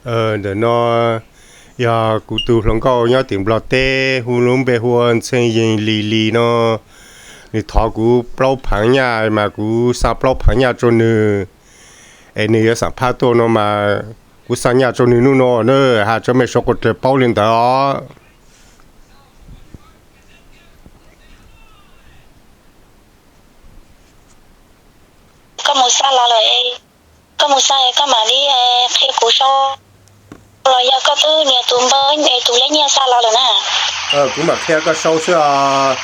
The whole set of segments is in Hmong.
Ntawm no yog kuv tus hluas nkauj nyob tim Nplog teb, hu lub npe hu ua Ntxhee Yees Lis Lis no. Nws thov kuv plaub phav nyaj mas kuv xa plaub phav nyaj rau nws, es nws yuav xam phaj tuaj no mas kuv xa nyaj rau nws hnub no na, hais rau mej suav qhua dlawg paub li ntawd os. Koj mus xa los lawm, koj mus xa koj mam li qhia kuv sau, los yog koj twb nias tus npawb es tus lej nyiaj xa los lawm na. Kuv mam qhia koj sau xwb os.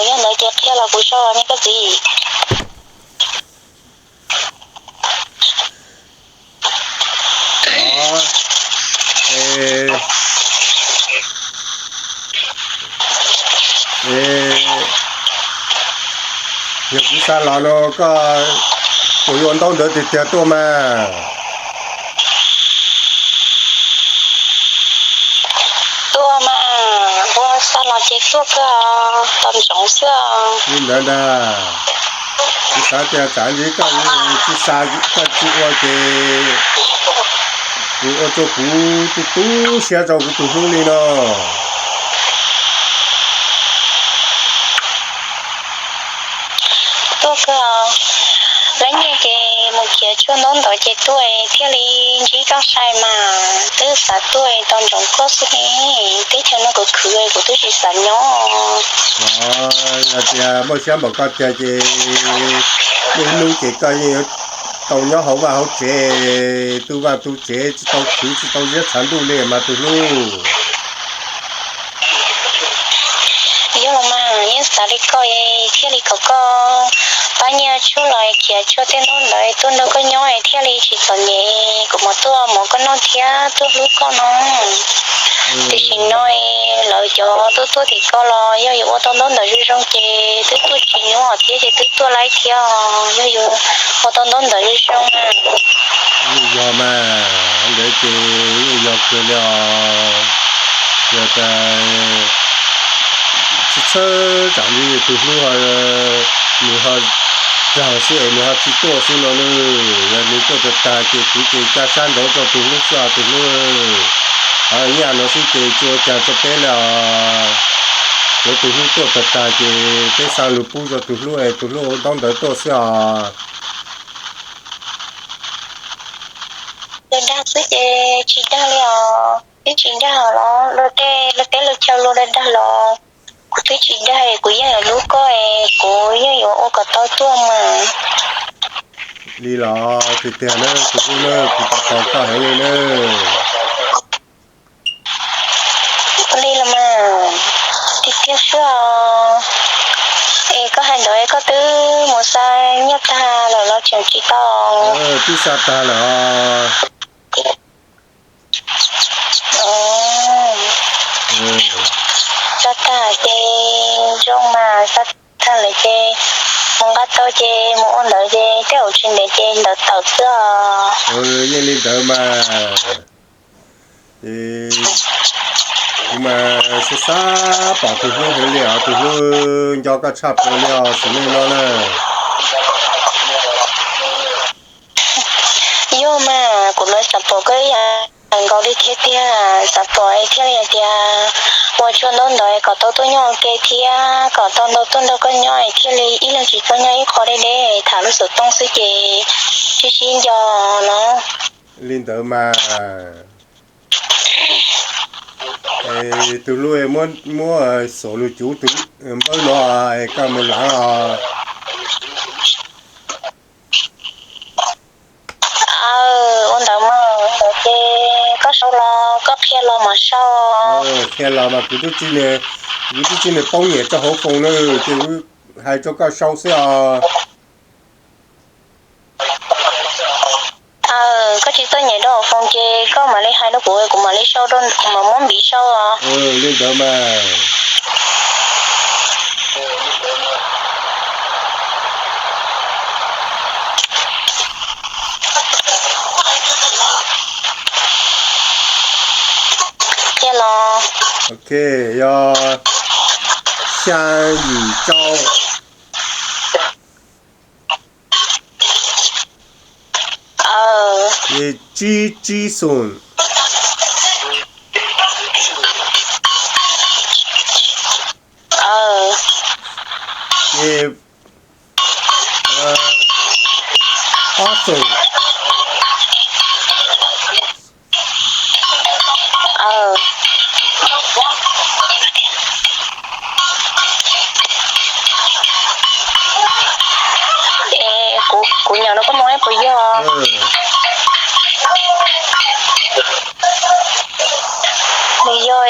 Yog ntawd ces qhia los kuv sau ne koj txiv. Yog kuv xa los no koj puas yuav ua ntaub ntawv tiag tiag tuaj mas? Tuaj mas, ua xa los ces tuaj kawg, tos ntsoov xwb. Li ntawd ntag, kuv xav tias tsam ntsis koj tsis xa, koj tsis ua ces kuv ua rau kuv tu tu siab rau kuv tus hlub li no. Tuaj kawg, lawv nyiag ces mus khiav tshuaj ntaub ntawv ces tuaj thiaj li ntsib koj sai mas, twb xav tuaj tos ntsoov koj xwb ne. Teb chaws no khwv khwv kuv twb tsis xav nyob. Yog tias muaj siab npaum koj tiag ces muaj ib hnub ces koj yeej yuav tau nyob hauv vaj hauv tsev, tu vaj tu tsev, tsis tau khwv tsis tau ziab tshav ntuj li mas tus hlub. Yog los mas, yeej xav li koj thiaj li kom koj pab nyiaj tshuaj los khiav tshuaj tej ntaub ntawv tuaj nrog koj nyob thiaj li tsis txom nyem, kuv mam tuaj mov koj noj thiab tuaj hlub koj no. Tiam sis no lawv cov tuaj tuaj tim koj los yog yuav ua tau ntaub ntawv zoo zoo ces twb tuaj tsis nyuaj thiab ces twb tuaj laib thiab, yog yuav ua tau ntaub ntawv zoo zoo. Yeej yog mas, ntawd ces yeej yog kawg li os. Yog tas txhawj txhawb tsam li tus hlub nws ho raug xwb es nws ho tsis tuaj xwb no na. Yog nws tuaj tag tag ces kuv ces ca sab nraud rau tus hlub xwb os tus hlub. Nyaj no xwb ces tsis ua cas rau peb li os. Tsuav tus hlub tuaj tag tag ces peb xa lus pub rau tus hlub es tus hlub ua ntaub ntawv tuaj xwb os. Dag xwb ces tsis dag li os, twb tsis dag los luag tej luag teb luag chaw luag dag dag los kuv twb tsis dag, kuv yeej yuav hlub koj es kuv yeej yuav ua kom tau tuaj mas. Li los tiag tiag na tus hlub na, kuv tos tos koj heev li na. Li los mas, tiag tiag xwb os. Es koj hais ntawd koj twb mus xa nyiaj tag lawm los tseem tsis tau? Twb xa tag lawm os. Xa tag ces zoo mas, xa tag lawm ces mus nqa tau ces mus ua ntawd ces tej zaum tsis ntev ces ntawd tawm xwb os. Yeej li ntawd mas. Kuv mas xav xav pom tus hlub heev li os, tus hlub nco koj tshaj plaws li os, sim neej no na. Yog mas, kuv lawv xav pom koj ib yam nkaus li thiab tiag, xav pom thiaj li hais tias ua tshuaj ntaub ntawv kom tau tuaj nyob ua ke thiab kom tau ntau tuaj nrog koj nyob thiaj li ib leeg tsis txhob nyob ib qho deb deb tham lub xov tooj xwb ces sib sib nco no. Li ntawd mas, tus hlub muab xom lus cuv tus npawb no es koj mus lav os. Ua ntawd mas, ua ntawd ces koj sau los koj qhia los mas sau. Qhia los mas kuv twb tsis, kuv twb tsis niag paub nyiam rau hauv foos na, ces kuv hais rau koj sau xwb os. Koj tsis txawj nyiam rau hauv foos ces koj mam li hais rau kuv, kuv mam li sau, kuv mam muab npiv sau os. Li ntawd mas. Thiab los. Ok, yog xya yim rau. tsib tsib xoom, ces ob xoom. Kuv nyob rau koj mus puas yog? Nws yog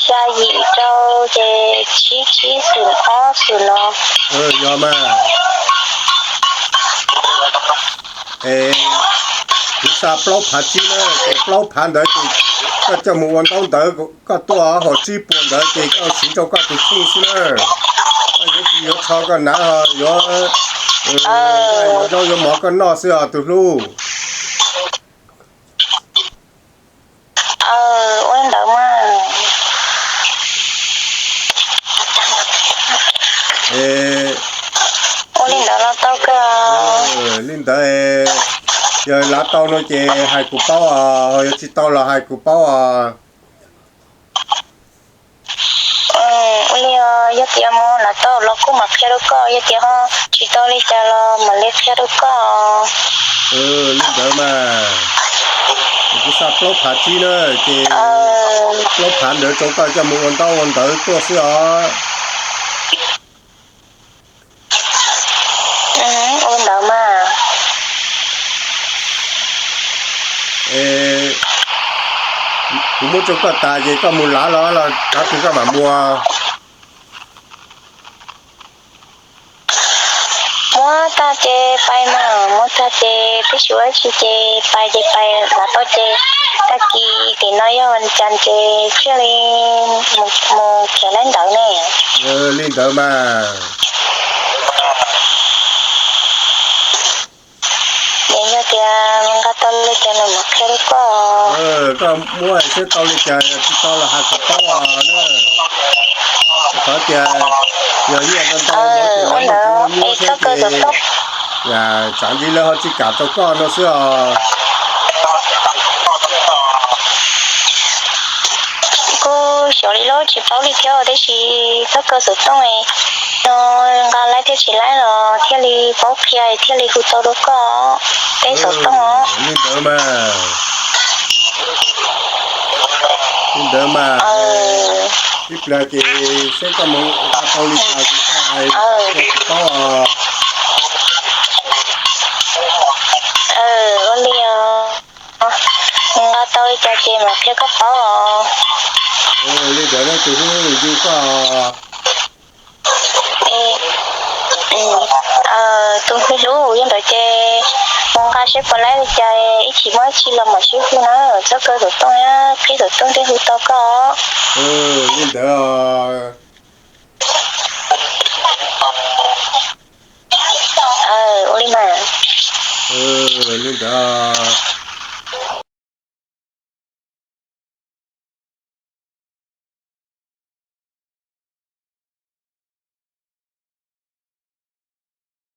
xya yim rau ces tsib tsib xoom ob xoom no. Yog mas. Es kuv xa plaub phav tsib na, ces plaub phav ntawd ces koj coj mus ua ntaub ntawv, koj tuaj hauv tsib puas ntawd ces koj siv rau koj tus kheej xwb na. Koj yuav tsis yuav tsho koj hnav ho yuav, yuav zaub yuav mov koj noj xwb os tus hlub. Ua li ntawd mas. Ua li ntawd los tau kawg. Li ntawd, yog lav tau no ces hais kuv paub os, yog tsis tau los hais kuv paub os. Ua li, yog tias mus lav tau los kuj mam qhia rau koj, yog tias ho tsis tau li cas los mam li qhia rau koj. Li ntawd mas, kuv xa plaub phav tsib na, ces plaub phav ntawd rau koj coj mus ua ntaub ua ntawv tuaj xwb os. Ua ntawd mas. Kuv muab rau koj tas ces koj mus lav los los tsav twg koj mam mus. Muab tag ces pais mas, muab tag ces peb xyuas dab tsi ces pais ces pais, lav tau ces tag kis tim no yog cas ces thiaj li mus khiav laib ntawd ne. Li ntawd mas. Yog tias nqa tau li cas los mam qhia rau koj. Koj muab saib tau li cas, yog tsis tau los hais kuv paub os na. Qhov tias yog nyiaj ntau ntau ces lawv muab thiab ces tsav ntsis lawv ho tsis kam rau koj no xwb os. Kuj xyov li lawm tsis paub li thiab tiam sis txog kawg xov tooj no nqa laib thiab tsis laib los thiaj li paub qhia thiaj li hu tau rau koj tej xov tooj os. Li ntawd mas, li ntawd mas, ib pliag ces seb koj mus nqa tau li cas ces koj hais rau kuv paub os. Ua li os, nqa tau li cas ces mam qhia koj paub os. Li ntawd na tus hlub, yug koj. Tus me hlub, yog ntawd ces mus nqa seb puas laib li cas, ib chim muaj dab tsi los mam sib hu na, txog kawg xov tooj, qhib xov tooj thiaj hu tau koj. Li ntawd. Ua li mas. Li ntawd.